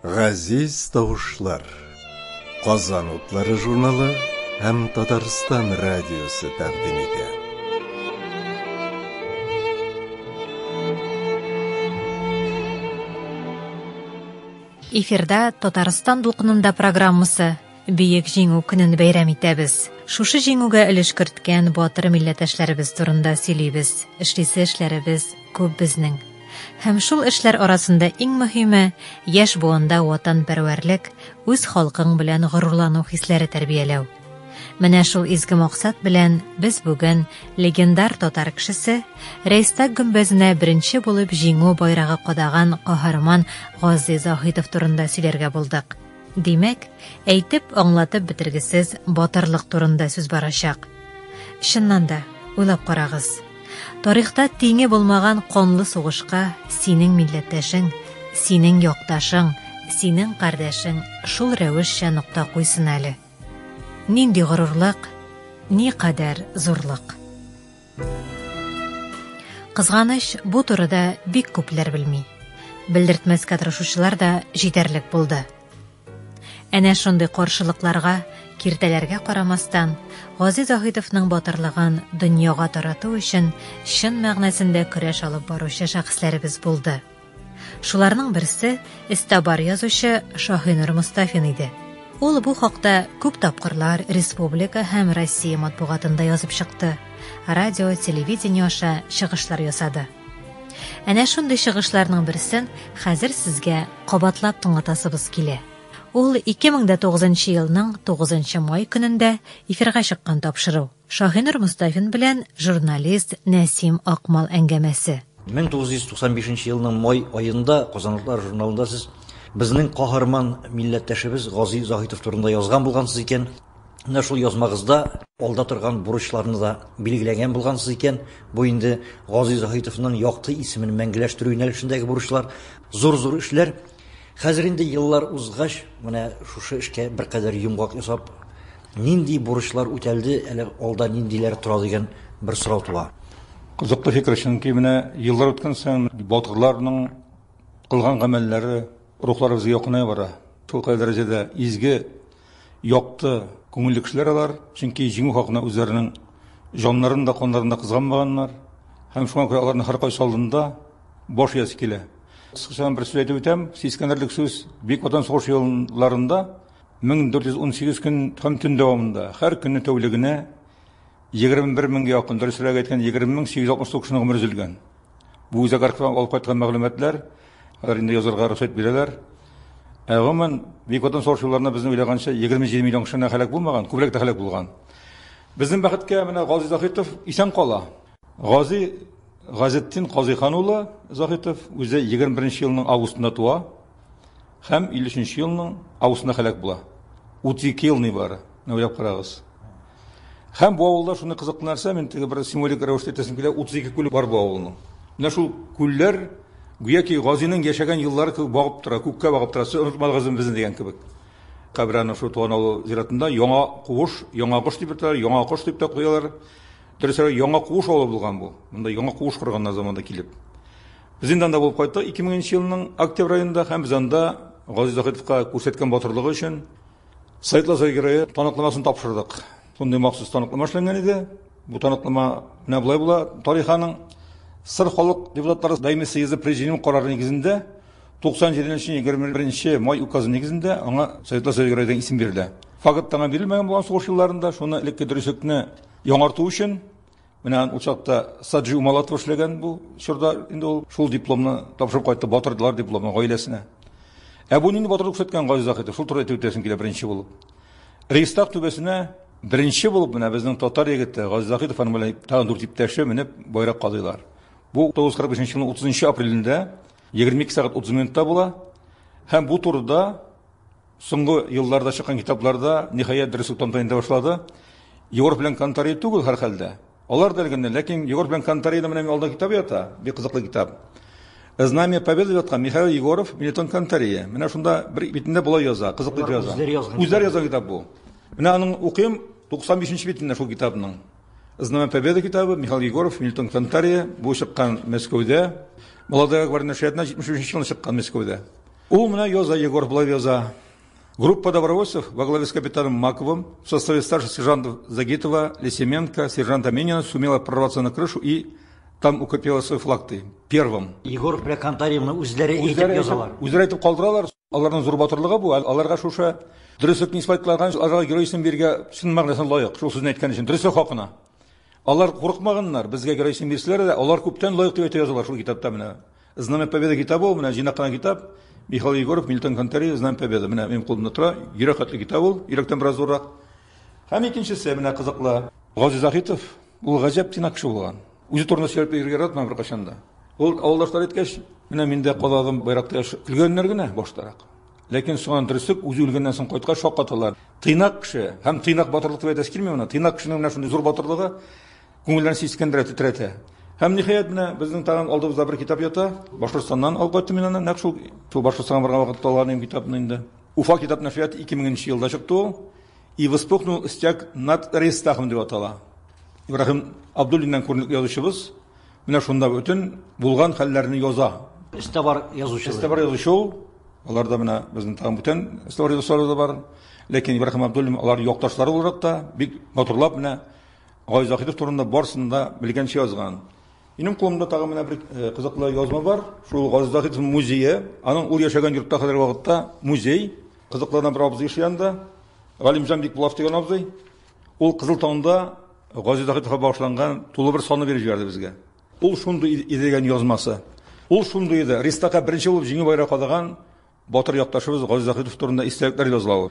Газиз тавышлар. Казан утлары журналы һәм Татарстан радиосы тәкъдим итә. Эфирда Татарстан дулкынында программасы Бөек Җиңү көнен бәйрәм итәбез. Шушы җиңүгә өлеш керткән батыр милләттәшләребез турында сөйлибез. Эшлисе эшләребез күп безнең. Һәм шул эшләр арасында иң мөһиме, яшь буында ватанпәрвәрлек, үз халкың белән горурлану хисләре тәрбияләү. Менә шул изге максат белән без бүген легендар татар кешесе, Рейхстаг гөмбәзенә беренче булып җиңү байрагы кадаган каһарман Гази Заһитов турында сөйләргә булдык. Димәк, әйтеп, аңлатып бетергесез батырлык турында сүз барачак. Чыннан да, уйлап карагыз. Тарихта тиңе булмаган канлы сугышка синең милләттәшең, синең якташың, синең кардәшең шул рәвешчә нокта куйсын әле. Нинди горурлык, никадәр зурлык. Кызганыч, бу турыда бик күпләр белми. Белдертмәскә тырышучылар да җитәрлек булды. Әнә шундый каршылыкларга, киртәләргә карамастан, Гази Заһитовның батырлыгын дөньяга тарату өчен чын мәгънәсендә көрәш алып баручы шәхесләребез булды. Шуларның берсе эстабар язучы Шаһинур Мостафин иде. Ул бу хакта күп тапкырлар республика һәм Россия матбугатында язып чыкты, радио, телевидение аша чыгышлар ясады. Әнә шундый чыгышларның берсен хәзер сезгә кабатлап тыңлатасыбыз килә. Ул 2009 елның 9 май көнендә эфирга чыккан тапшыру. Шаһинур Мостафин белән журналист Нәсим Акмал әңгәмәсе. 1995 елның май аенда Казан утлары журналында сез безнең каһарман милләттәшебез Гази Заһитов турында язган булгансыз икән. Менә шул язмагызда алда торган бурычларны да билгеләгән булгансыз икән. Бу инде Гази Заһитовның якты исемен мәңгеләштерү юнәлешендәге бурычлар, зур-зур эшләр. Хәзер инде еллар узгач, менә шушы эшкә беркадәр йомгак ясап, нинди бурычлар үтәлде, әле алда ниндиләр тора дигән бер сорау туа. Кызыклы фикер, чөнки менә еллар үткән саен батырларның кылган гамәлләре рухларыбызга якыная бара. Шул кадәр дәрәҗәдә изге, якты күңелле кешеләр алар, чөнки җиңү хакына үзләренең җаннарын да, каннарын да кызганмаганнар. Һәм шуңа күрә аларның һәркайсы алдында баш иясе килә. Кыскача бер сүз әйтеп үтәм, сискәнерлек сүз, Бөек Ватан сугышы елларында 1418 көн һәм төн дәвамында һәр көнне тәүлегенә 21 меңгә якын, дөресрәк әйткәндә, 20 869 кешенең гомере өзелгән. Бу үзәк архивтан алып кайткан мәгълүматлар, алар инде язарга рөхсәт бирәләр. Ә гомумән, Бөек Ватан сугышы елларында безнең уйлаганча 27 миллион кеше генә һәлак булмаган, күбрәк тә һәлак булган. Безнең бәхеткә менә Гази Заһитов исән кала. Гази Газетдин Казыйхан улы Заһитов үзе 21 елның августында туа һәм 53 елның августында һәлак була. 32 ел нибары. Менә уйлап карагыз. Һәм бу авылда шундый кызыклы нәрсә, мин теге бер символик рәвештә әйтәсем килә, 32 күл бар бу авылның. Менә шул күлләр гүяки Газиның яшәгән еллары кебек багып тора, күккә багып тора. Сез онытмадыгыз безне дигән кебек. Кабере аның шул туган авылы зиратында Яңа Куыш, Яңа Кош дип йөртәләр, Яңа Кош дип тә куялар. Дөресрәге, Яңа Куыш авылы булган бу. Монда Яңа Куыш корганнар заманда килеп. Без инде анда булып кайттык 2000 елның октябрь аенда һәм без анда Газиз Заһитовка күрсәткән батырлыгы өчен Советлар Союзы Герое таныкламасын тапшырдык. Шундый махсус таныклама эшләнгән иде. Бу таныклама менә болай була. Тариханың Сыр халык депутатлары даими съезды президиум карары нигезендә 97 21 май указы нигезендә аңа Советлар Союзы Герое дигән исем бирелә. Факт аңа бирелмәгән булган сугыш елларында, шуны элекке дөреслекне яңарту өчен менә ул чакта Саджи Умалатов эшләгән бу чорда инде ул шул дипломны тапшырып кайтты, батырдылар дипломны гаиләсенә. Ә бу нинди батырлык күрсәткән Газиз Заһитов? Шул турыда әйтеп үтәсем килә беренче булып. Рейхстаг түбәсенә беренче булып менә безнең татар егете Газиз Заһитов аның белән тагын дүрт иптәше менеп байрак кадыйлар. Бу 1945 елның 30 апрелендә 22 сәгать 30 минутта була. Һәм бу турыда соңгы елларда чыккан китапларда ниһаять дөрес тантана итә башлады. Егор белән Кантария түгел һәрхәлдә. Алар да элгәннәр, ләкин Егор белән Кантарияда менә алда китап ята, бик кызыклы китап. Знамя Победы яткан Михаил Егоров, Мелитон Кантария. Менә шунда бер битендә болай яза, кызыклы итеп яза. Үзләре язган. Үзләре язган китап бу. Менә аның укыйм 95 нче битендә шул китапның. Знамя Победы китабы, Михаил Егоров, Милтон Кантария, бу чыккан Мәскәүдә. Молодая гвардия нәшриятына 73 елны чыккан Мәскәүдә. Ул менә яза, Егоров болай яза. Группа добровольцев во главе с капитаном Маковым в составе старших сержантов Загитова, Лисименко, сержанта Минина сумела прорваться на крышу и там укрепила свой флаг ты. Первым. Егоров белән Кантария моны үзләре әйтеп язалар. Үзләре әйтеп калдыралар. Аларның зур батырлыгы бу. Аларга шушы дөреслекне исбатлаган, аларга герой исемен бирергә чын мәгънәсен лаек. Шул сүзне әйткән өчен, дөреслек хакына. Алар курыкмаганнар, безгә герой исемен бирсәләр дә, алар күптән лаек дип әйтә язалар шул китапта менә. Знамя Победы китабы ул, менә җыйнак кына китап. Михаил Егоров, Милтон Кантария, Знамя Победы. Менә минем кулымда тора. Йөрәк хәтле китап ул, йөрәктән бераз зуррак. Һәм икенчесе менә кызыклы. Газиз Заһитов, ул гаҗәп тыйнак кеше булган. Үзе турында сөйләп йөрергә яратмаган беркайчан да. Ул авылдашлар әйткәч, менә мин дә каладым байракта яш көлгәннәр генә баштарак. Ләкин соңыннан дөреслек үзе үлгәннән соң кайткач шаккаталар. Тыйнак кеше һәм тыйнак батырлык дип әйтәсе килми моны. Тыйнак кешенең менә шундый зур батырлыгы күңелләрне сискәндерә, тетрәтә. Һәм ниһаять менә безнең тагын алдыбызда бер китап ята. Башкортстаннан алып кайттым мин аны, нәкъ шул шул Башкортстанга барган вакытта алган идем китапны инде. Уфа китап нәшрияты 2000 нче елда чыкты ул. И вспыхнул стяг над Рейхстагом дип атала. Ибраһим Абдуллиннан күренекле язучыбыз менә шунда бөтен булган хәлләрне яза. Эстәбар язучы. Эстәбар язучы ул. Алар да менә безнең тагын бүтән эстәбар язучылары да бар. Ләкин Ибраһим Абдуллин алар якташлары буларак та бик матурлап менә Гай Заһидов турында барысын да белгәнчә язган. Минем кулымда тагын менә бер э, кызыклы язма бар. Шул Газиз Заһидов музее, аның ул яшәгән йортта хәзерге вакытта музей. Кызыклардан бер абзый яши анда. Галимҗан Бикбулав дигән абзый. Ул Кызыл таңда Газиз Заһидовка багышланган тулы бер санны биреп җибәрде безгә. Ул шундый иде дигән язмасы. Ул шундый иде. Рейхстагка беренче булып җиңү байрагы кадаган Батыр якташыбыз Газиз Заһитов турында истәлекләр языла ул.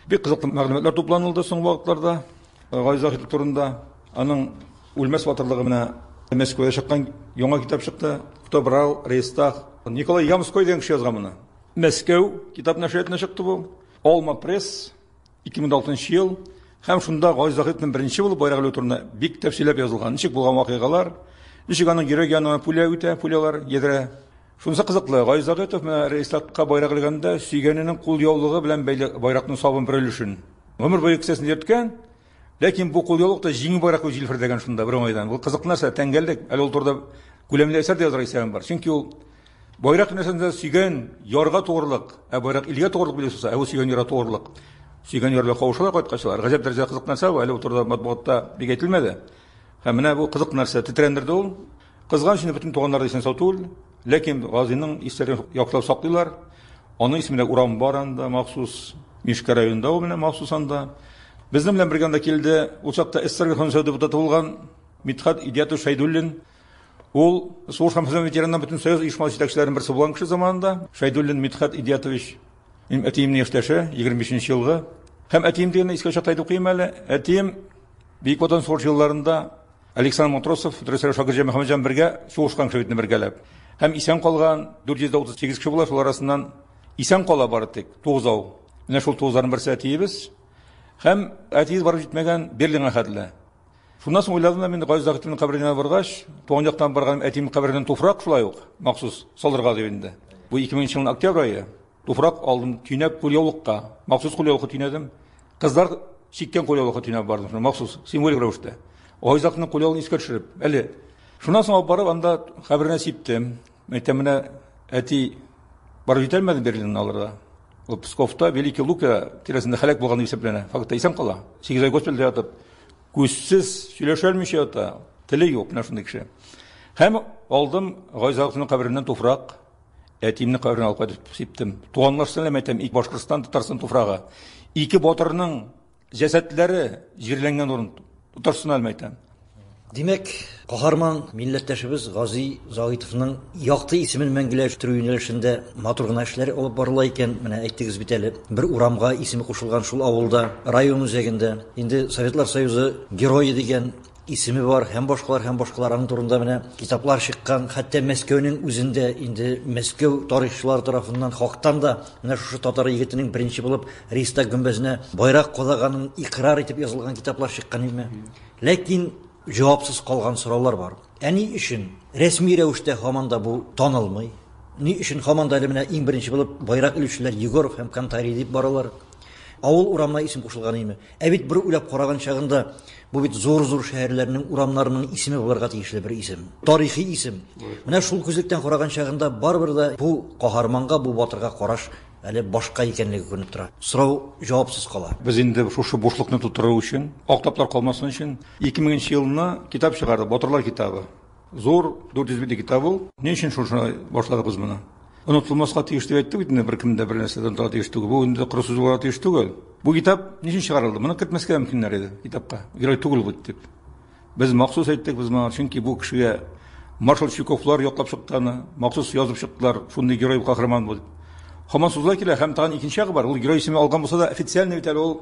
Бик кызыклы мәгълүматлар тупланылды соңгы вакытларда Газиз Заһитов турында. Аның үлмәс батырлыгы менә Мәскәүдә чыккан яңа китап чыкты. Кто брал Рейхстаг? Николай Ямской дигән кеше язган моны. Мәскәү китап нәшриятына чыкты бу. Алма пресс 2006 ел. Һәм шунда Газиз Заһитовның беренче булып байрак элү турында бик тәфсилләп язылган. Ничек булган вакыйгалар, ничек аның йөрәк янына пуля үтә, пулялар, ядрә. Шунысы кызыклы, Газиз Заһитов менә Рейхстагка байрак элгәндә сөйгәненең кулъяулыгы белән бәйле байракның сабын бер өлешен гомер буе кесәсендә йөрткән, ләкин бу кулъяулык та җиңү байрак булып җилфердәгән шунда бер уңайдан. Бу кызыклы нәрсә, тәңгәллек. Әле ул турыда күләмле әсәр дә язарга исәбем бар. Чөнки ул байрак нәрсәсендә сөйгән ярга тугрылык, ә байрак илгә тугрылык билгесе булса, ә ул сөйгән ярга тугрылык. Сөйгән яр белән кавышалар кайткачлар. Гаҗәп дәрәҗәдә кызык нәрсә бу, әле ул турыда матбугатта бик әйтелмәде. Һәм менә бу кызык нәрсә тетрәндерде ул. Кызганыч инде бөтен туганнар да исән сау түгел. Ләкин Газыйның истәлеген яклап саклыйлар. Аның исемендә урам бар анда махсус. Мишкә районында ул менә махсус анда. Безнең белән бергә анда килде. Ул чакта СССР Верховный Совет депутаты булган Мидхәт Идиятович Шәйдуллин. Ул сугыш һәм хезмәт ветераннар бөтен союз оешмасы җитәкчеләренең берсе булган кеше заманында. Шәйдуллин Мидхәт Идиятович минем әтиемнең яшьтәше, 25 елгы. Һәм әтием дигәнне искә чакта әйтеп куйыйм әле. Әтием Бөек Ватан сугышы елларында Александр Матросов, дөресрәге Шакирҗан Мөхәммәтҗан бергә сугышкан кеше бит бергәләп. Һәм исән калган 438 кеше була, шул арасыннан исән кала бары тик тугызау. Менә шул тугызларның берсе әтиебез. Һәм әтиебез барып җитмәгән Берлинга хәтле. Шуннан соң уйладым да мин Газиз Заһитовның каберенә баргач, туган яктан барган әтиемнең кабереннән туфрак шулай ук махсус салырга дип инде. Бу 2000 елның октябрь ае. Туфрак алдым, төйнәп кулъяулыкка, махсус кулъяулыкка төйнәдем. Кызлар чиккән кулъяулыкка төйнәп бардым, шуны махсус, символик рәвештә. Айзакның кулъяулыгын искә төшереп, әле. Шуннан соң алып барып, анда каберенә сиптем. Әйтәм, менә әти барып җитәлмәде Берлинны алырга. Ул Псковта, Великий Лука тирәсендә һәлак булган дип исәпләнә. Фактта исән кала. 8 ай госпитальдә ятып, күзсез, сөйләшә алмыйча ята. Теле юк, менә шундый кеше. Һәм алдым Гайзакның кабереннән туфрак. Әтиемне каберенә алып кайтып сиптем. Туганлар сәлам әйтәм, ик Башкортстан, Татарстан туфрагы. Ике батырның җәсәдләре җирләнгән урын. Татарстан әлем әйтәм. Димәк, каһарман милләттәшебез Гази Заһитовның якты исемен мәңгеләштерү юнәлешендә матур гына эшләр алып барыла икән. Менә әйттегез бит әле, бер урамга исеме кушылган шул авылда, район үзәгендә. Инде Советлар Союзы герое дигән исеме бар һәм башкалар һәм башкалар аның турында менә китаплар чыккан хәтта Мәскәүнең үзендә инде Мәскәү тарихчылары тарафыннан хактан да менә шушы татар егетенең беренче булып Рейхстаг гөмбәзенә байрак кадаганын икърар итеп язылган китаплар чыккан иде. Ләкин җавапсыз калган сораулар бар. Ә ни өчен рәсми рәвештә һаман да бу танылмый? Ни өчен һаман да әле менә иң беренче булып байрак элүчеләр Егоров һәм Кантарий дип баралар? Авыл урамына исем кушылган име? Ә бит бер уйлап караган чагында бу бит зур-зур шәһәрләрнең урамнарының исеме булырга тиешле бер исем. Тарихи исем. Менә шул күзлектән караган чагында барыбер дә бу каһарманга, бу батырга караш әле башка икәнлеге күренеп тора. Сорау җавапсыз кала. Без инде шушы бушлыкны тутыру өчен, ак таплар калмасын өчен 2000 нче елны китап чыгардык, Батырлар китабы. Зур, 400 битлек китап ул. Ни өчен шушыны башладык без моны? Онытылмаска тиеш дип әйттек бит инде, беркем дә бер нәрсә дә онытырга тиеш түгел. Бу инде коры сүз булырга тиеш түгел. Бу китап ни өчен чыгарылды? Моны кертмәскә дә мөмкиннәр иде китапка. Герой түгел бу дип. Без махсус әйттек, без моңа, чөнки бу кешегә маршал Чуйковлар яклап чыкты аны, махсус язып чыктылар, шундый герой каһарман бу дип. Һаман сузыла килә, һәм тагын икенче ягы бар, ул герой исеме алган булса да, официально бит әле ул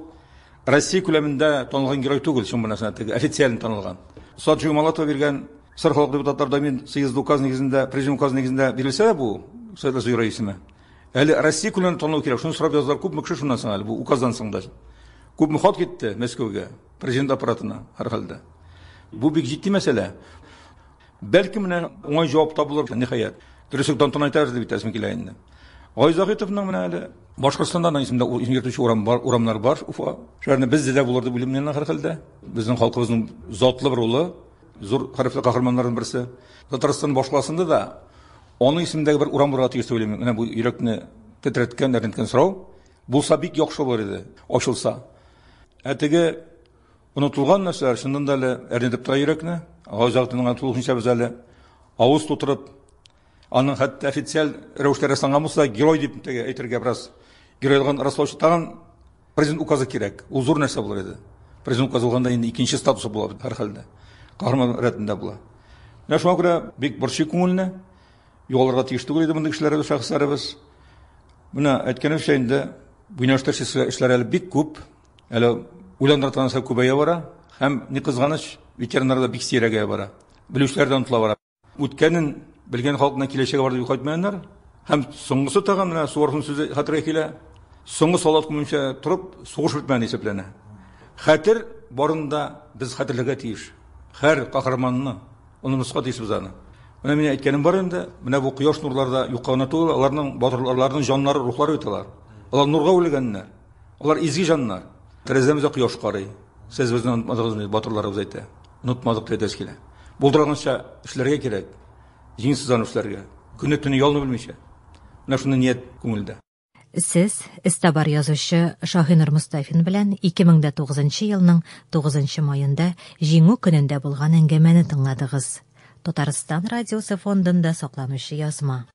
Россия күләмендә танылган герой түгел, чын мәгънәсендә теге официально танылган. Саджи Малатова биргән СССР халык депутатлар даими съезды указ нигезендә, президент указы нигезендә бирелсә дә бу Советлар Союзы герой исеме. Әле Россия күләмендә танылу кирәк. Шуны сорап яздылар күпме кеше шуннан соң әле бу указдан соң да. Күпме хат китте Мәскәүгә, президент аппаратына, һәрхәлдә. Бу бик җитди мәсьәлә. Бәлки менә уңай җавап табылыр, ниһаять. Дөреслек тантана итәр дип әйтәсем килә инде. Гай Заһитовның менә әле Башкортстанда аның исемендә исем йөртүче урам бар, урамнар бар Уфа шәһәрендә. Бездә дә булыр дип уйлыйм мин һәрхәлдә. Безнең халкыбызның затлы бер улы, зур хәрефле каһарманнарның берсе. Татарстан башкаласында да аның исемендәге бер урам булырга тиеш дип уйлыйм. Менә бу йөрәкне тетрәткән, әрнеткән сорау. Булса бик яхшы булыр иде, ачылса. Ә теге онытылган нәрсәләр чыннан да әле әрнетеп тора йөрәкне. Гай Заһитовның тулысынча без әле авыз тутырып Аның хәтта официаль рәвештә расланган булса, герой дип теге әйтергә бераз геройлыгын раслаучы тагын президент указы кирәк. Ул зур нәрсә булыр иде. Президент указы булганда инде икенче статусы була һәрхәлдә. Каһарман рәтендә була. Менә шуңа күрә бик борчый күңелне. Югалырга тиеш түгел иде мондый кешеләребез, шәхесләребез. Менә әйткәнемчә инде бу юнәлештә эшләр әле бик күп. Әле уйландыра торган нәрсә күбәя бара һәм ни кызганыч, ветераннар да бик сирәгәя бара. Белүчеләр дә онытыла бара. Үткәнен белгән халыкның киләчәге бар дип кайтмаганнар. Һәм соңгысы тагын менә Суворовның сүзе хәтергә килә. Соңгы солдат күмүнчә торып, сугыш бетмәгән исәпләнә. Хәтер барында без хәтерләргә тиеш. Һәр каһарманны онытмаска тиешбез аны. Менә мин әйткәнем бар инде, менә бу кояш нурлары да юкка гына түгел, аларның батырларының җаннары, рухлары бит алар. Алар нурга үлгәннәр. Алар изге җаннар. Тәрәзәмездә кояш карый. Сез безне онытмадыгызмы, батырларыбыз әйтә. Онытмадык дип әйтәсе килә. Булдырганча эшләргә кирәк. Җиң сызганып эшләргә. Көне төне ялны белмичә. Менә шундый ният күңелдә. Сез эзтабар язучы Шаһинур Мостафин белән 2009 елның 9 маенда Җиңү көнендә булган әңгәмәне тыңладыгыз. Татарстан радиосы фондында сакланучы язма.